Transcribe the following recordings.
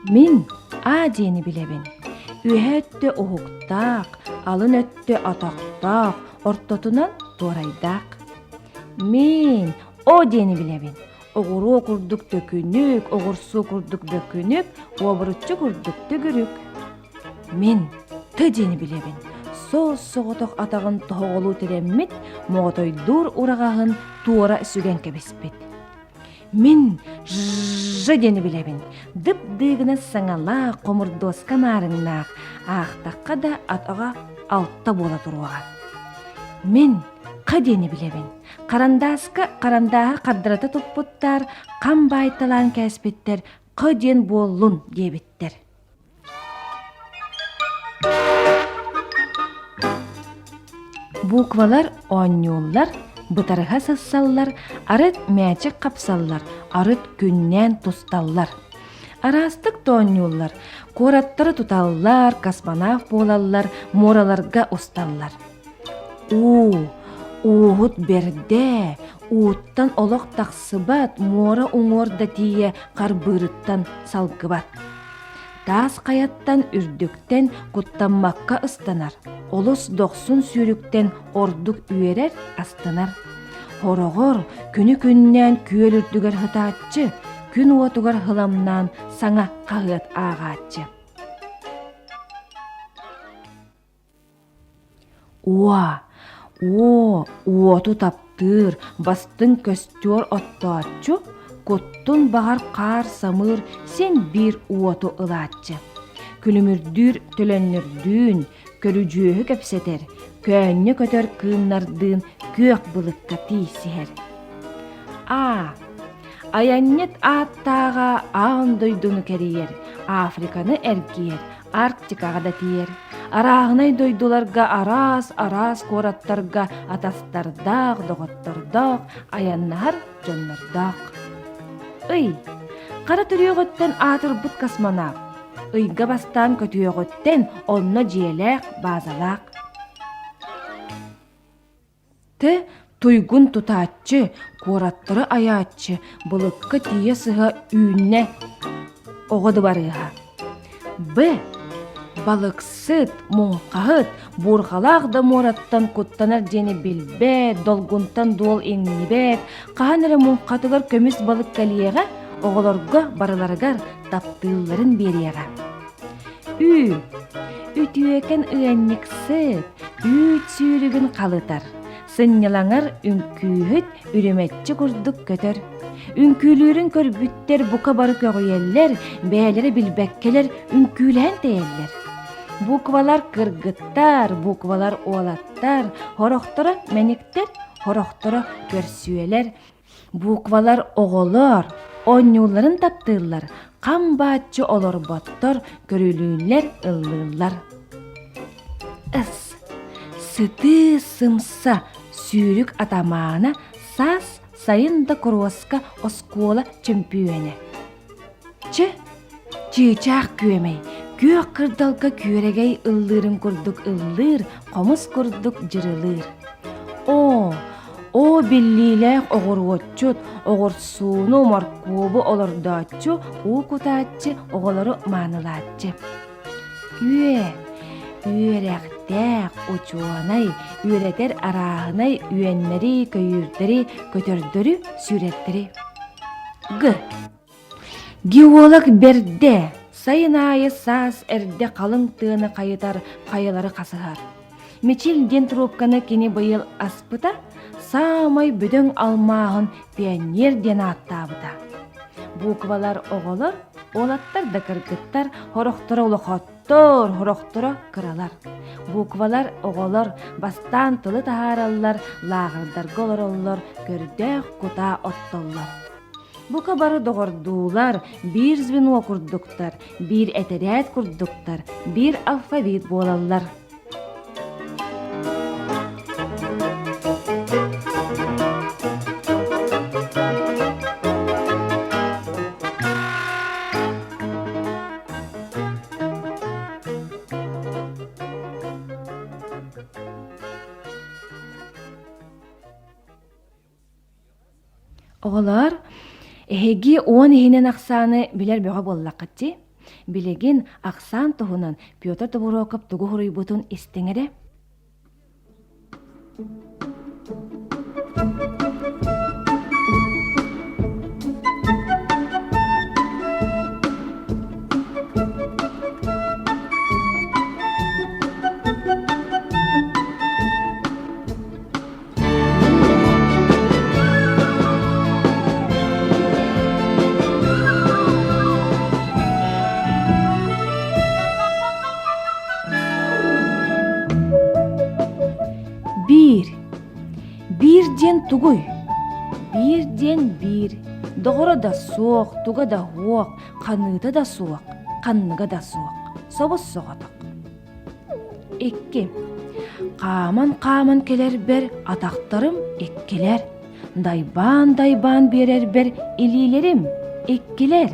Мин А диэни билэбин. Үөһэ өттө уһуктаах, алын өттө атахтаах, ортотунан туорайдаах. Мин О диэни билэбин. Оҕуруо курдук төкүнүк, оҕурсуу курдук бөкүнүк, уобуруччу курдук төгүрүк. Мин Т диэни билэбин. Суос-соҕотох атаҕын тоһоҕолуу тирэммит, моҕотойдуур ураҕаһын туора сүгэн кэбиспит. Мин Ж диэни билэбин. Дып-дыыгынас саҥалаах, хомурдуоска маарыҥнаах, аахтахха да атаҕа алта буола туруоҕа. Мин Х диэни билэбин. Харандааска харандааһы хардарыта туппуттар, хам баайталаан кээспиттэр, Х диэн буоллун диэбиттэр. Буквалар оонньууллар, бытарыһа сыссаллар, арыт мээчик хапсаллар, арыт күннээн тусталлар. Араастык да оонньууллар, куораттары туталлар, космонавт буолаллар, муораларга усталлар. Уу, ууһут бэрдэ, ууттан олох тахсыбат, муора уҥуор да тиийэ харбыырыттан салгыбат. Таас хайаттан үрдүктэн куттаммакка ыстанар, олус дохсун сүүрүктэн ордук үөрэр, астынар. Хороҕор күнү-күннээн күөл үрдүгэр сытааччы, күн уотугар хыламнаан саҥа хаһыат ааҕааччы. Уо, уо, уоту таптыыр, бастыҥ көстүөр оттооччу, куттун баҕар хаар самыыр син биир уоту ылааччы. Күлүмүрдүүр төлөннөрдүүн, көрүдьүөһү кэпсэтэр, көөнньө көтөр кыымнардыын күөх былыкка тиийсиһэр. Аа, айанньыт ааттааҕа аан дойдуну кэрийэр, Африканы эргийэр, Арктикаҕа да тиийэр. Арааһынай дойдуларга араас-араас куораттарга атастардаах, доҕоттордоох, айаннаһар дьоннордоох. Ый, хара төрүөҕүттэн аатырбыт космонавт. Ыйга бастаан көтүөҕүттэн онно дьиэлээх, баазалаах. Тэ туйгун тутааччы, куораттары айааччы, былыкка тиийэ сыһа үүннэ оҕо дыбарыаһа. Б. Балыксыт, муҥхаһыт, буурҕалаах да муораттан куттанар диэни билбэт, долгунтан дуол иҥнибэт, хаһан эрэ муҥхатыгар көмүс балык кэлиэҕэ, оҕолорго барыларыгар таптыылларын биэриэҕэ. Ү. Үтүөкэн ыанньыксыт, үүт сүүрүгүн халытар, сынньалаҥар үҥкүүһүт үрүмэччи курдук көтөр. Үҥкүүлүүрүн көрбүттэр бука бары көҕүйэллэр, бэйэлэрэ билбэккэлэр үҥкүүлэһэн тэйэллэр. Буквалар кыргыттар, буквалар уолаттар, сорохторо мэниктэр, сорохторо көрсүөлэр, Буквалар оҕолор оонньуулларын таптыыллар, хам бааччы олорботтор, көрүлүүллэр, ыллыыллар. С. Сытыы сымса сүүрүк атамаана саас сайын да куруоска оскуола чөмпүйүөнэ. Ч. Чыычаах күөмэй, күөх кырдалга күөрэгэй ыллыырын курдук ыллыыр, хомус курдук дьырылыыр. Оо, оо биллиилээх оҕуруотчут, оҕурсууну, моркуобу олордооччу, уу кутааччы, оҕолору маанылааччы. Үө, үөрэхтээх, учуонай, үөрэтэр арааһынай үөннэри, көйүүрдэри, көтөрдөрү, сүүрэрдэри. Г. Геолог бэрдэ, сайын аайы саас эрдэ халыҥ тыаны хайытар хайалары хасыһар. Мичил диэн трубканы кини быйыл аспыта, саамай бөдөҥ алмааһын пионер диэн ааттаабыта. Буквалар оҕолор, уолаттар да кыргыттар сорохторо улахаттар, сорохторо кыралар. Буквалар оҕолор бастаан тылы таһаараллар, лааҕырдарга олороллор, көрдөөх кутаа оттоллор. Бука бары доҕордуулар, биир звено курдуктар, биир этэрээт курдуктар, биир алфавит буолаллар. Оҕолоор, эһиги уон иһинэн ахсааны билэр бөҕө буоллаххыт дии. Билигин ахсаан туһунан Петр Тобуруокап тугу суруйбутун истиҥ эрэ. Биир. Биир диэн тугуй? Биир диэн биир. Доҕоро да суох, туга да суох, ханыыта да суох, ханныга да суох. Собус соҕотох. Икки. Хааман-хааман кэлэрбэр атахтарым иккилэр, дайбаан-дайбаан биэрэрбэр илиилэрим иккилэр,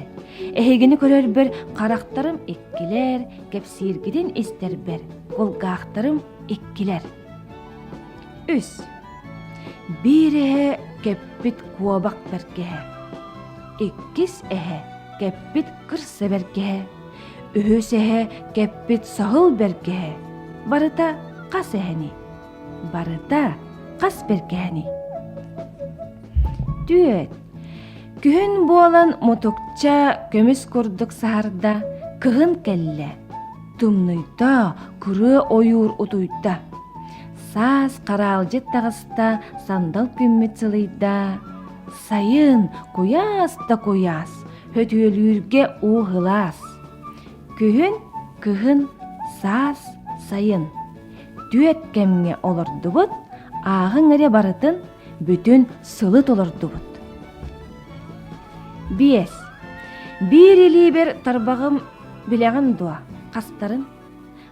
эһигини көрөрбөр харахтарым иккилэр, кэпсииргитин истэрбэр кулгаахтарым иккилэр. Үс. Биир эһэ кэппит куобах бэргэһэ, иккис эһэ кэппит кырса бэргэһэ, Үһүс эһэ кэппит саһыл бэргэһэ барыта хас эһэний? Барыта хас бэргэһэний? Түөт. Күһүн буолан мутукча көмүс курдук саһарда, кыһын кэллэ. Тымныйда, кырыа ойуур утуйда. Саас хараалдьыт таҕыста, сандал күммүт сылыйда. Сайын куйаас да куйаас, Хөтүөлүүргэ уу сылаас. Күһүн, кыһын, саас, сайын. Түөт кэмҥэ олордубут, ааҕыҥ эрэ барытын бүтүн сылы толордубут. Биэс. Биир илиибэр тарбаҕым билэҕин дуо, хастарын?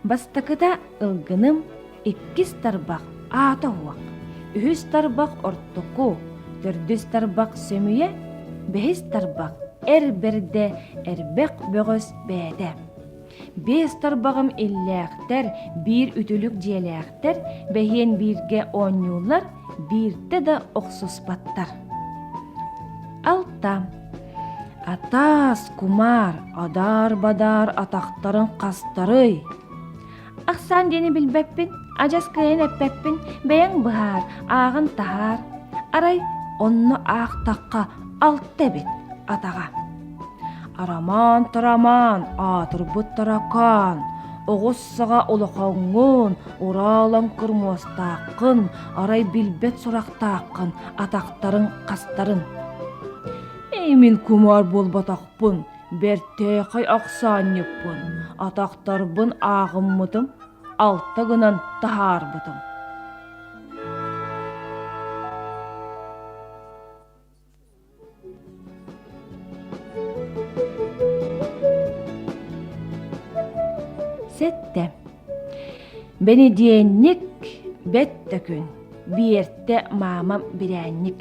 Бастакыта ылгыным, иккис тарбах аата уох, үһүс тарбах ортоку, төрдүс тарбах сөмүйэ, бэһис тарбах эр бэрдэ, эрбэх бөҕөс бэйэтэ. Биэс тарбаҕым иллээхтэр, биир үтүлүк дьиэлээхтэр, бэһиэн бииргэ оонньууллар, биирдэ да охсуспаттар. Алта. Атаас, кумаар, адаар-бадаар атахтарын хастарый? Ахсаан диэни билбэппин, адьас кыайан эппэппин, бэйэҥ быһаар, ааҕан таһаар. Арай онно аахтахха алта эбит атаҕа. Арамаан-тарамаан, аатырбыт таракаан, оҕус саҕа улахаҥҥын, ураалаҥкыр муостааххын, арай билбэт сурахтааххын, атахтарыҥ хастарын. Эй, мин кумаар буолбатахпын, бэртээхэй ахсаанньыппын, атахтарбын ааҕыммытым, алта гынан таһаарбытым. Сэттэ. Бэнидиэнньик бэт да күн, биэртэ маамам бирээнньик.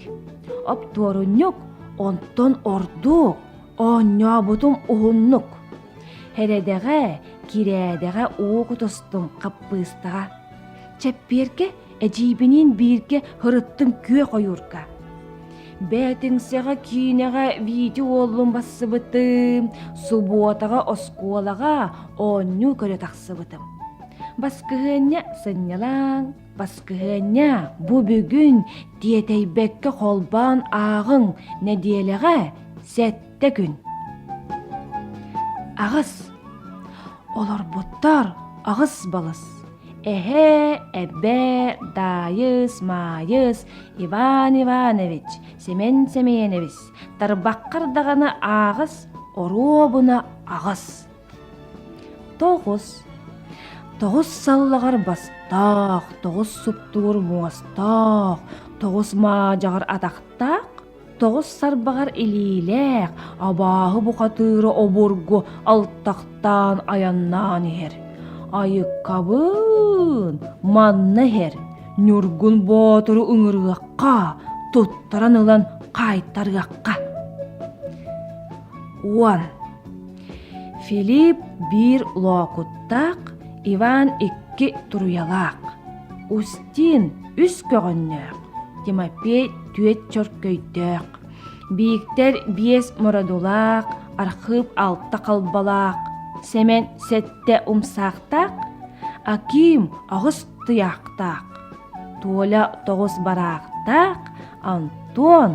Оптуорунньук онтон ордук, оонньообутум уһуннук. Хэрэдэҕэ, кирээдэҕэ уу кутустум хаппыыстаҕа. Чэппиэргэ эдьиийбиниин бииргэ һырыттым күөх ойуурга. Бээтиҥсэҕэ киинэҕэ Витя уоллун бассыбытым, субуотаҕа оскуолаҕа оонньуу көрө тахсыбытым. Баскыһыанньа сынньалаҥ, баскыһыанньа бу бүгүн тиэтэйбэккэ холбоон ааҕыҥ нэдиэлэҕэ сэттэ күн. Аҕыс. Олорбуттар аҕыс балыс. Эһээ, эбээ, Даайыс, Маайыс, Иван Иванович, Семен Семенович, тарбаххар даҕаны ааҕыс, оруобуна аҕыс. Тоҕус. Тоҕус саллаҕар бастаах, тоҕус суптуур муостаах, тоҕус маадьаҕар атахтаах, тоҕус сарбаҕар илиилээх, абааһы бухатыыра обургу алтахтаан айаннаан иһэр. Айыккабын, манна иһэр, Ньургун Боотуру ыҥырыахха, туттаран ылан хаайтарыахха. Уон. Филипп биир лоокуттаах, Иван икки туруйалаах, Устин үс көҕөннөөх, Тимофей түөт чөркөйдөөх, Бииктэр биэс мородулаах, Архыып алта халбалаах, Сэмэн сэттэ умсаахтаах, Аким аҕыс туйахтаах, Толя тоҕус бараахтаах, Антон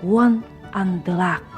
уон андылаах.